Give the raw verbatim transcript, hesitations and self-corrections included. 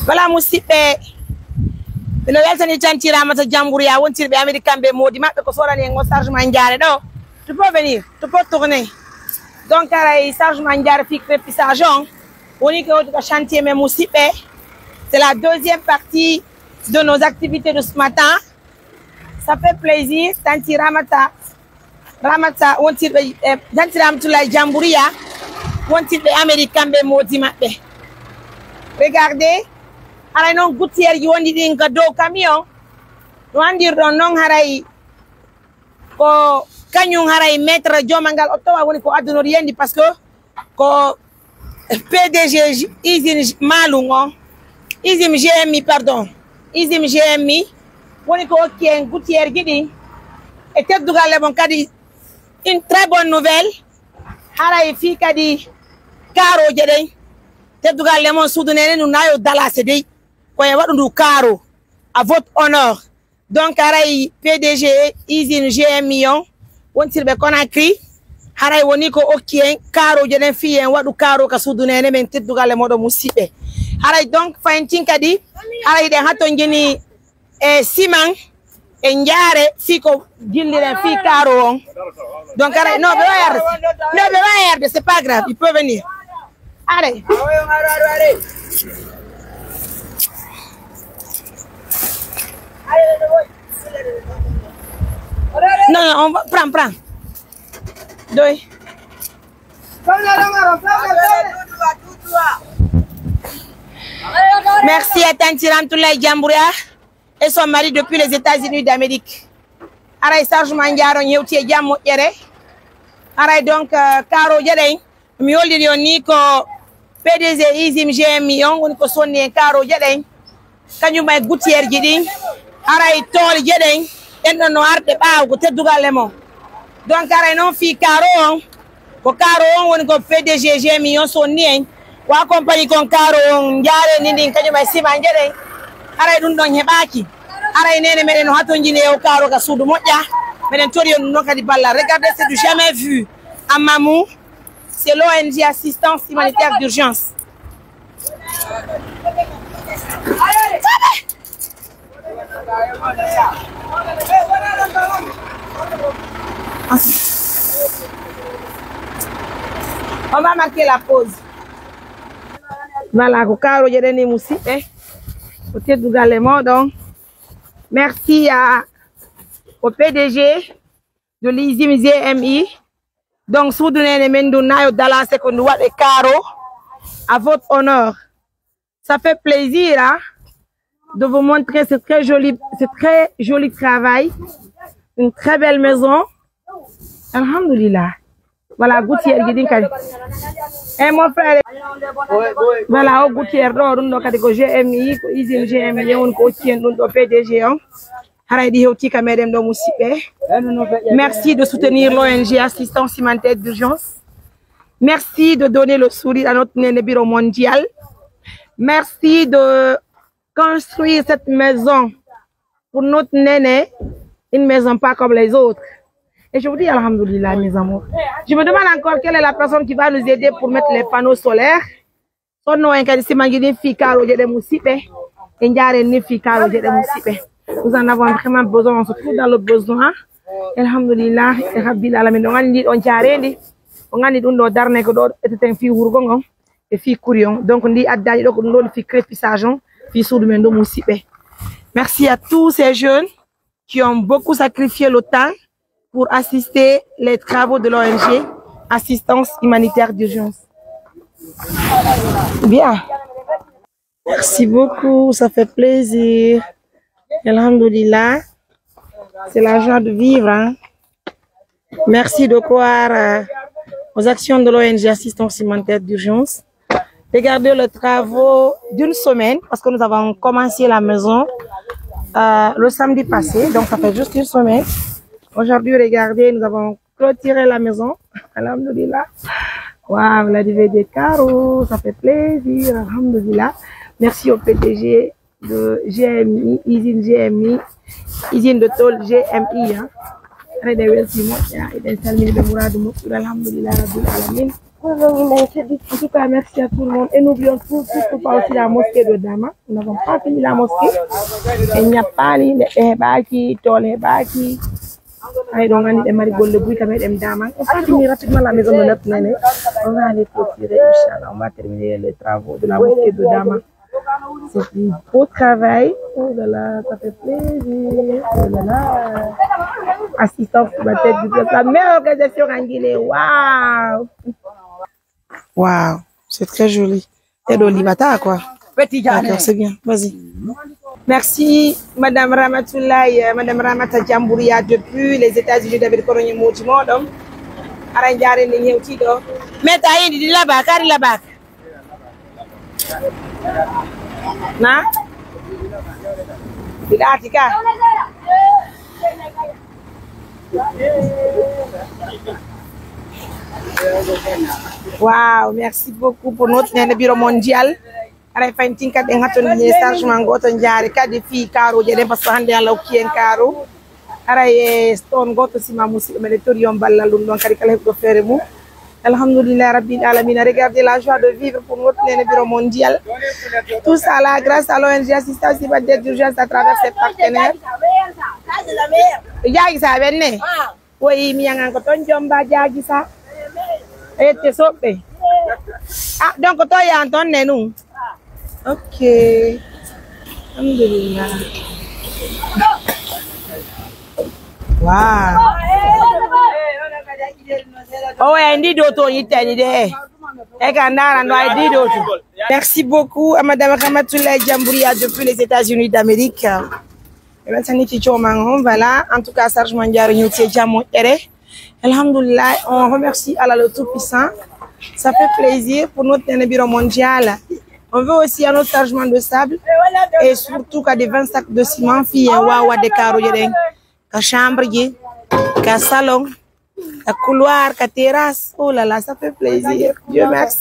Voilà, musiɓɓe, miɗo weltani tanti Ramata Jamburia, wontirɓe Amérique, kamɓe e moodi maɓɓe, ko soorani en o chargement jaare ɗo. Tu peux venir, tu peux tourner. Donc, haray chargement jaare fii crépissage on, woni ko hewti ka chantier men musiɓɓe. C'est la deuxième partie de nos activités de ce matin. Ça fait plaisir, tanti Ramata. Ramata, wontirɓe, eh, tanti Ramatullahi Jamburia, wontirɓe Amérique, kamɓe e moodi maɓɓe. Regardez, haray non gouttière ji wondi ɗin ka dow camion. No anndirɗon non haray ko kañum haray maître jooma ngal oto wa woni ko addunori yendi, parce que ko P D G usine Malum on, usine G M I, pardon, usine G M I woni ko hokki en gouttière ji ɗin. E teddugal e mon kadi, une très bonne nouvelle. Haray fii kadi kaarooje ɗen, teddugal e mon suudu nene, ɗum nayo dalase dey, ko e waɗu ndu kaaro, à votre honneur. Donc, haray P D G usine G M I on, wontirɓe Conakry, haray woni ko okki en kaarooje ɗen fii en waɗu kaaro ka suudu nene men, teddugal e moɗon musiɓɓe. Haray donc, fayin tin kadi, haray hiɗen hatonjini e siman, e njaare fii ko jilliren fii kaaro on. Donc, haray, non, ɓe wawi arde. Non, ɓe wawi arde, c'est pas grave, il peut venir. Allez. Non, non, on va, prends, prends. Deux. Merci à Tanti Ramatoulaye Jamburia et son mari depuis les États-Unis d'Amérique. Haray chargement jaare on hewti e jam, moƴƴere. Haray donc, euh, kaarooje ɗen, mi holliri on ni ko P D G usine G M I on woni ko sonni en kaarooje ɗen. Kañum e gouttière ji ɗin, haray toolje ɗen, ɗen ɗon no arde ɓaawo ko teddugal e mon. Donc, haray non fii kaaro on, ko kaaro on woni ko P D G G M I on sonni en, o accompagne kon kaaro on, njaareendi ndin, kañum e simanje ɗen, haray ɗum ɗon heɓaaki. Haray neene meɗen no hatonjini e o kaaro ka suudu moƴƴa, meɗen tori on ɗum ɗon kadi ballal. Regardez, c'est du jamais vu à Mamou, c'est l'O N G Assistance Humanitaire d'Urgence. On va marquer la pause. Voilà, ko kaarooje ɗen ni musiɓɓe. Ko teddugal e moɗon. Merci à, au P D G de l'usine G M I. Donc, suudu neene men ndu nayo dalase ko ndu waɗe kaaro. À votre honneur. Ça fait plaisir, hein, de vous montrer ce très joli, ce très joli travail. Une très belle maison. Alhamdulillah. Voilà, gouttière ji ɗin kadi. Eh, mon frère. Voilà, o gouttière ɗo, ɗum ɗo kadi ko G M I, ko usine G M I, on ko occi en ɗum ɗo P D G on. Haray ɗi hewti ka meɗen ɗo, musiɓɓe. Merci de soutenir l'O N G Assistance Humanitaire d'Urgence. Merci de donner le sourire à notre Néné Bureau Mondial. Merci de construire cette maison pour notre Néné, une maison pas comme les autres. Et je vous dis, Alhamdulillah, mes amours. Je me demande encore quelle est la personne qui va nous aider pour mettre les panneaux solaires. Sonno en kadi simanji ɗin fii kaarooje ɗen, musiɓɓe. E njaaren ni fii kaarooje ɗen, musiɓɓe. Nous en avons vraiment besoin, on se trouve dans le besoin. Alhamdulillah, e Rabbil Alamin. On anndi ɗon jaareendi. On anndi ɗum ɗo darne ko ɗo eteten fii wurgo ngon. E fii kuri on. Donc, ndi addaani ɗo ko ɗum ɗo fii crépissage on, fii suudu men ɗo, musiɓɓe. Merci à tous ces jeunes qui ont beaucoup sacrifié le temps pour assister les travaux de l'O N G Assistance Humanitaire d'Urgence. Bien. Merci beaucoup, ça fait plaisir. Alhamdulillah, c'est la joie de vivre, hein. Merci de croire, euh, aux actions de l'O N G Assistance Humanitaire d'Urgence. Regardez les travaux d'une semaine, parce que nous avons commencé la maison, euh, le samedi passé, donc ça fait juste une semaine. Aujourd'hui, regardez, nous avons clôturé la maison. Alhamdulillah. Waouh, l'arrivée des carreaux, ça fait plaisir. Alhamdulillah. Merci au P D G de G M I, usine G M I, usine de tôle G M I, hein. Eɗen weltii moƴƴa, eɗen salmini ɓe muraadu moƴƴuɗo, alhamdulillahi rabbil alamin. En tout cas, merci à tout le monde. Et n'oublions tout, surtout pas aussi la mosquée de Dama. Nous n'avons pas fini la mosquée. En ñappaani, neɗɗo heɓaaki, tool heɓaaki. Ay, ɗon anndi ɗe mari golle buy ka meɗen Dama. On va finir rapidement la maison de notre néné. On va aller clôturer, Inch'Allah. On va terminer les travaux de la mosquée de Dama. C'est du beau travail. Oh là là, ça fait plaisir. Oh là là. Assistance sur la tête du peuple. La meilleure organisation en Guinée. Waouh. Waouh. C'est très joli. Et de Libata, quoi. D'accord, c'est bien. Vas-y. Merci, Madame Ramatoulaye, euh, Madame Ramata Djambouria depuis les États-Unis d'Amérique, kono ñi muuti moɗon. Ara jaare ni hewti ɗo. Meta yindi di laba, kari laba. Na? Di ɗaati ka. Wow, merci beaucoup pour notre nene bureau mondial. Aray fayin tinka ɗen hatton ne chargement goto jaare kadi fii kaarooje ɗen, parce que hannde Allah hokki en kaaro. Aray e stone goto sima musidɗo meɗen tori on ballal ɗum ɗon kadi kala heɓɗo feere mum. Alhamdulillah Rabbil Alamina. Regardez la joie de vivre pour notre nene bureau mondial. Tout ça là grâce à l'O N G Assistance Humanitaire d'Urgence à travers ses partenaires. Jaagi sa ɓenne. Woyi mi yangan ko ton jomba jaagi sa. Ette soɓɓe. Ah, donc to yan ton ne nun. Ok. Alhamdulillah. Wow. Oh, e ndi ɗo to yittani de. E ka ndara no e ndi ɗo to. Merci beaucoup à Madame Ramatoulaye Djambouria depuis les États-Unis d'Amérique. E weltanike joman on, voilà. En tout cas, chargement jaaro ñewti e jam moƴƴere. Alhamdulillah, on remercie Allah le Tout-Puissant. Ça fait plaisir pour notre nene bureau mondial. On veut aussi un autre chargement de sable et surtout kadi vingt sacs de ciment fii en waawa waɗde kaarooje ɗen. Ka chambre ji, ka salon, ka couloir, ka terrasse. Oh là là, ça fait plaisir. Dieu merci.